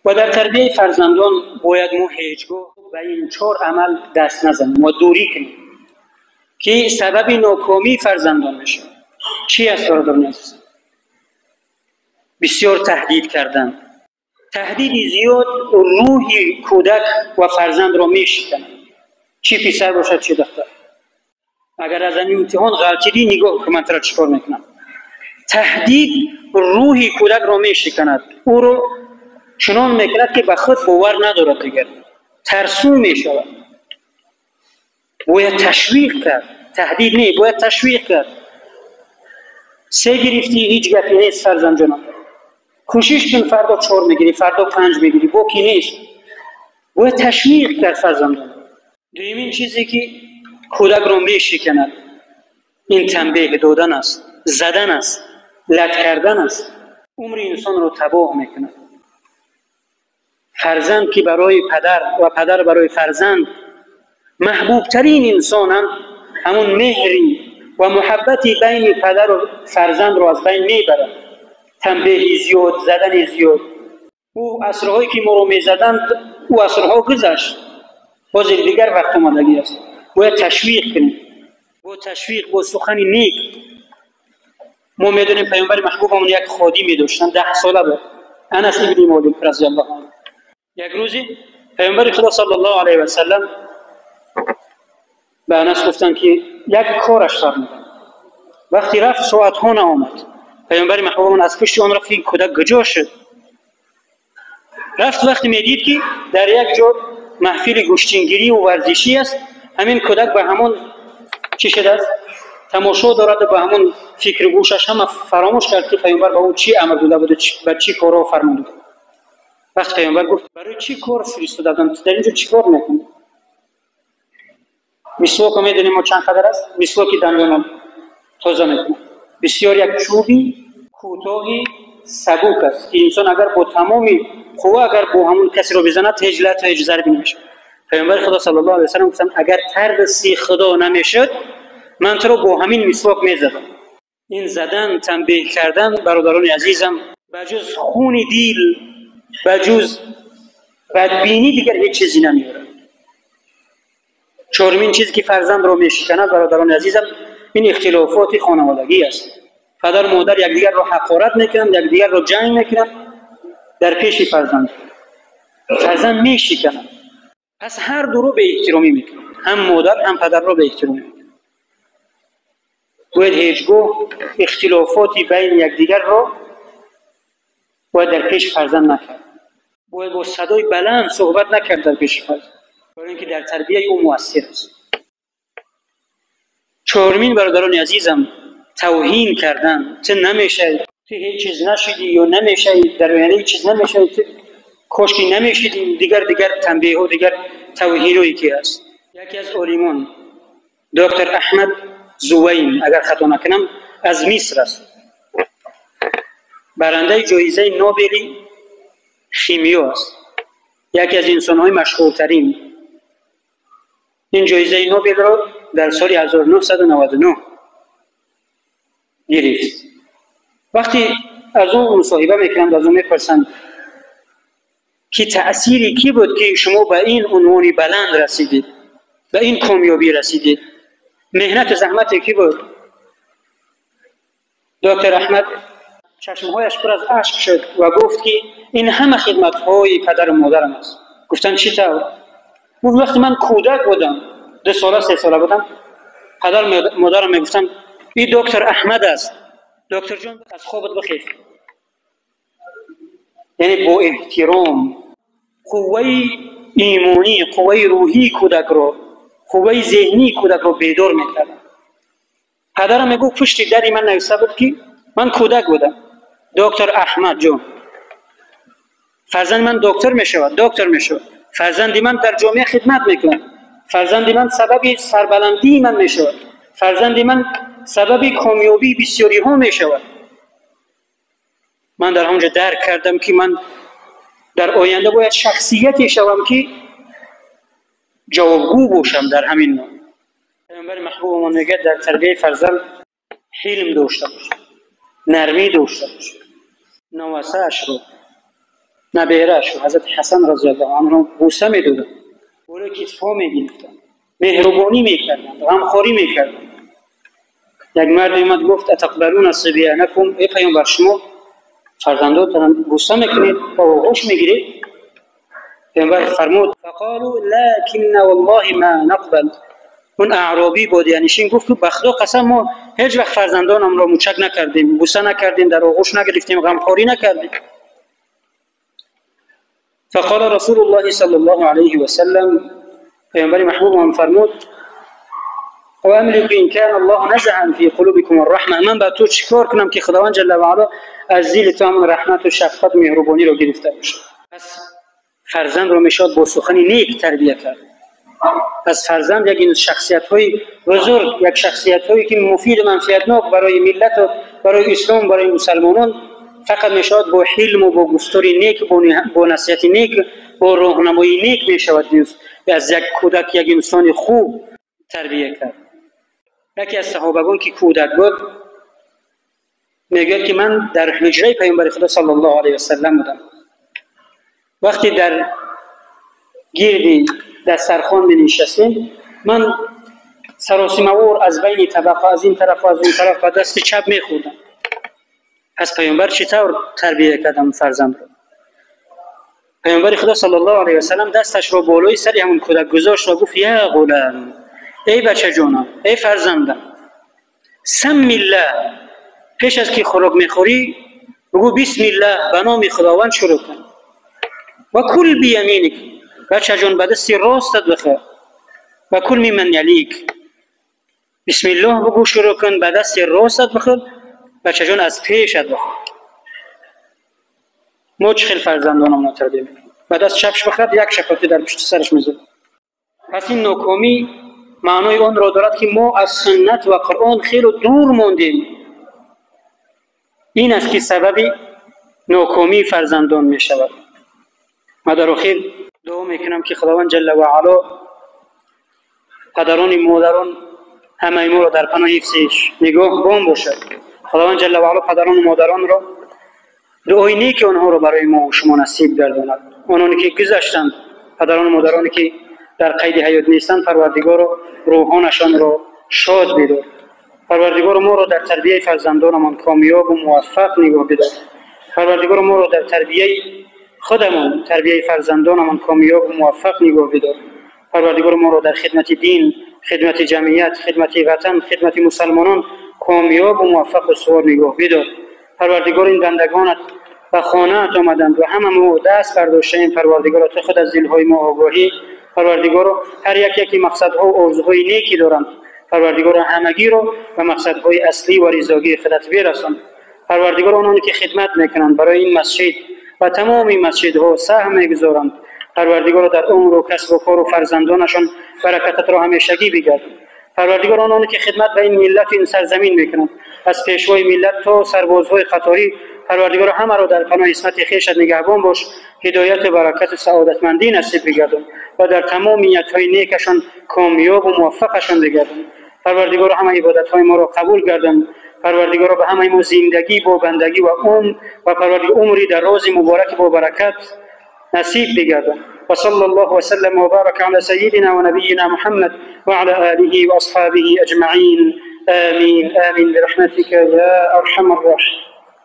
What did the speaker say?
و در تربیه فرزندان باید ما هیچگاه به این 4 عمل دست نزنیم و دوری کنیم که سبب ناکامی فرزندان میشه. چی است برادران عزیز؟ بسیار تهدید کردن. تهدید زیاد روح کودک و فرزند را میشکند، چی پسر باشد چی دختر. اگر از این امتحان غلطیدی نگاه که من تو را چیکار میکنم. تهدید روح کودک را میشکند، او را چنان میکند که به خود باور ندارد، دیگر ترسو میشود. باید تشویق کرد، تهدید نه، باید تشویق کرد. 3 گرفتی هیچ گپی نیست فرزند جانم، کوشش کن فردا 4 میگیری، فردا 5 میگیری، باکی نیست. باید تشویق کرد فرزندان. دومین چیزی که کودک را میشکند این تنبیه دادن است، زدن است، لط کردن است. عمر انسان را تباه میکند. فرزند که برای پدر و پدر برای فرزند محبوب ترین انسان هم همون مهری و محبتی بین پدر و فرزند رو از بین میبرد. تنبیه زیاد، زدن زیاد. او عصرهایی که ما رو میزدند او عصرها گذشت، باز دیگر وقت آمدگی است. باید تشویق کنیم، با تشویق، با سخن نیک. ما میدونیم پیامبر محبوبمون یک خادمی داشتن، 10 ساله بود، انس ابن مالک رضی الله عنه. یک روزی پیامبر خدا صلی الله علیه و سلم به انس گفتن که یک کارش فرمودن. وقتی رفت ساعت ها نآمد. پیامبر محبوبمون از پشت آن رفت که این کودک کجا شد. رفت وقتی میدید که در یک جا محفل گوشتینگیری و ورزشی است، همین کودک به همون چی شده است تماشا دارد و به همون فکر گوشش هم فراموش کرد که پیامبر به او چی امر داده بود و به چی کارها فرموده بود. وقتی پیامبر گفت برای چی کار فرستادم، تو در اینجا چی کار میکنی؟ مسواک میدونیم ما چند قدر است؟ مسواک دندان تازه میکنه. بسیار یک چوبی کوتاهی سبک است که انسان اگر با تمام قوه اگر با همون کسی رو بزند هیچ لط هیچ ضربی نمیشه. پیامبر خدا صلی الله علیه و سلم گفتن اگر ترسی خدا نمیشد من تو رو با همین مسواک میزدم. این زدن، تنبیه کردن برادران عزیزم، بجز خون دیل، بجز بدبینی دیگر هیچ چیزی نمیاره. چهارمین چیزی که فرزند رو میشکند برادران عزیزم این اختلافات خانوادگی است. پدر مادر یکدیگر رو حقارت میکنند، یکدیگر رو جنگ میکنند در پیش فرزند. فرزند میشکند. پس هر دو رو به احترامی میکنند، هم مادر هم پدر رو به احترامی میکنند. باید هیچگاه اختلافاتی بین یکدیگر رو باید در پیش فرزند نکرد. باید با صدای بلند صحبت نکرد در پیش فرزند، برای اینکه در تربیه او مؤثر است. چهارمین برادران عزیزم توهین کردن. تو نمیشه، تو هیچ چیز نشدی یا نمیشه، در آینده هیچ چیز نمیشه، تو کاشکی نمیشدی، دیگر تنبیه و دیگر توهینی که است. یکی از عالمان دکتر احمد زوین اگر خطا نکنم از مصر است، برنده جایزه نوبل شیمیا است، یکی از انسان‌های مشهورترین. این جایزه نوبل را در سال 1999 گرفت. وقتی از او مصاحبه میکنند، از او میپرسند که تأثیری کی بود که شما به این عنوان بلند رسیدید، به این کامیابی رسیدید، مهنت و زحمت کی بود؟ دکتر احمد چشمهایش پر از اشک شد و گفت که این همه خدمت‌های پدر و مادرم است. گفتن چی طور؟ گفت وقتی من کودک بودم، 2 ساله 3 ساله بودم، پدر مادرم میگفتن این دکتر احمد است، دکتر جان از خوابت بخیز. یعنی با احترام قوه ایمانی، قوه روحی کودک رو، قوه ذهنی کودک رو بیدار میکرد. پدرم میگفت پشت دری من نوشته بود که من کودک بودم، دکتر احمد جان، فرزند من دکتر میشود، دکتر میشود، فرزند من در جامعه خدمت میکند، فرزند من سبب سربلندی من میشود، فرزند من سبب کامیابی بسیاری ها میشود. من در همونجا درک کردم که من در آینده باید شخصیتی شوم که جوابگو باشم در همین نوع. پیامبر محبوبمان میگه در تربیه فرزند حلم داشته باش، نرمی داشته باش، نواسه‌اش رو наберааш ҳазрати Ҳасан разияллоҳу анҳу бӯса медоданд, болои китфҳо мегирифтанд, меҳрубонӣ мекарданд, ғамхорӣ мекарданд. Як мард омад гуфт: атақбалуна сибиянакум, эй паёмбар, шумо фарзандотонро бӯса мекунед ва оғӯш мегиред? Паёмбар фармуд: фақолу лакинна валлоҳи ма нақбал. Он аъробӣ бодиянишин гуфт ки ба Худо қасам, мо ҳеҷ вақт фарзандонамро мӯчак накардем, бӯса накардем, дар оғӯш нагирифтем, ғамхорӣ накардем. فقال رسول الله صلى الله عليه وسلم، پیامبر محبوب فرمود: واملك ان كان الله نزع في قلوبكم الرحمه، من با تو چیکار کنم که خداوند جل و علا از دل تو همون رحمت و شفقت و مهربانی رو گرفته باشه. پس فرزند رو میشاد با سخن نیک تربیه کرد. پس فرزند یک شخصیت های بزرگ، یک شخصیت هایی که مفید و منفعتناک برای ملت و برای اسلام، برای مسلمانان، فقط میشود با حلم و با گفتار نیک، با نصیحت نیک، با راهنمایی نیک میشود از یک کودک یک انسان خوب تربیه کرد. یکی از صحابگان که کودک بود میگوید که من در حجره پیامبر خدا صلی الله علیه و سلم بودم. وقتی در گرد دسترخوان می نشستیم، من سراسیمه‌وار از بین طبقه، از این طرف و از اون طرف با دست چپ میخوردم. پس پیامبر چطور تربیه کردم فرزند رو؟ پیامبر خدا صلی الله علیه و سلم دستش رو بالای سر همون کودک گذاشت و گفت: یا غلام، ای بچه جانم، ای فرزندم، سم الله، پیش از که خوراک میخوری بگو بسم الله، به نام خداوند شروع کن. و کل بیمینک، بچه جان به دست راستت بخور. و کل ممن یلیک، بسم الله بگو شروع کن، به دست راستت بخور، بچه جان از پیشت بخور. ما چه خیلی فرزندانم تربیه میکنیم، به دست چپش بخورد یک شکاتی در پشت سرش میزد. پس این ناکامی معنای آن را دارد که ما از سنت و قرآن خیلی دور ماندیم. این است که سبب ناکامی فرزندان می شود. ما در آخر دعا میکنم که خداوند جل و علا پدران مادران همه ما را در پناه حفظش نگاهبان باشد. خداوند جل و علا پدران و مادران را دعای نیک آنها را برای ما و شما نصیب گرداند. آنانی که گذشتند، پدران و مادرانی که در قید حیات نیستند، پروردگار روحانشان را شاد بدار. پروردگار ما را در تربیه فرزندانمان کامیاب و موفق نگاه بدار. پروردگار ما را در تربیه خودمان، تربیه فرزندانمان کامیاب و موفق نگاه بدار. پروردگار ما را در خدمت دین، خدمت جمعیت، خدمت وطن، خدمت مسلمانان کامیاب و موفق و سوار نگاه بدار. پروردگار این بندگانت و خانه‌ات آمدند و همه ما دست برداشتیم. پروردگار تو خود از دلهای ما آگاهی. پروردگار هر یک یکی مقصدها و آرزوهای نیکی دارند. پروردگار همگی رو به مقصدهای اصلی و رضاگی خودت برسان. پروردگار آنانی که خدمت میکنند برای این مسجد و تمام مسجدها سهم میگذارند، پروردگار در عمر و کسب و کار و فرزندانشان برکتت را همیشگی بگردان. پروردگار آنانی که خدمت به این ملت و این سرزمین میکنند، از پیشوای ملت تا سربازهای قطاری، پروردگار همه را در پناه عصمت خویشت نگهبان باش. هدایت و برکت و سعادتمندی نصیب بگردان و در تمام نیت‌های نیکشان کامیاب و موفقشان بگردان. پروردگار همه عبادت‌های ما را قبول گردان. پروردگار به همه ما زندگی با بندگی و عمر و پروردگار عمری در روز مبارک با برکت نصیب بگردان. و صلی الله وسلم و بارك على سيدنا ونبينا محمد وعلى آله وأصحابه أجمعين. آمين آمين برحمتك يا أرحم الراحمين.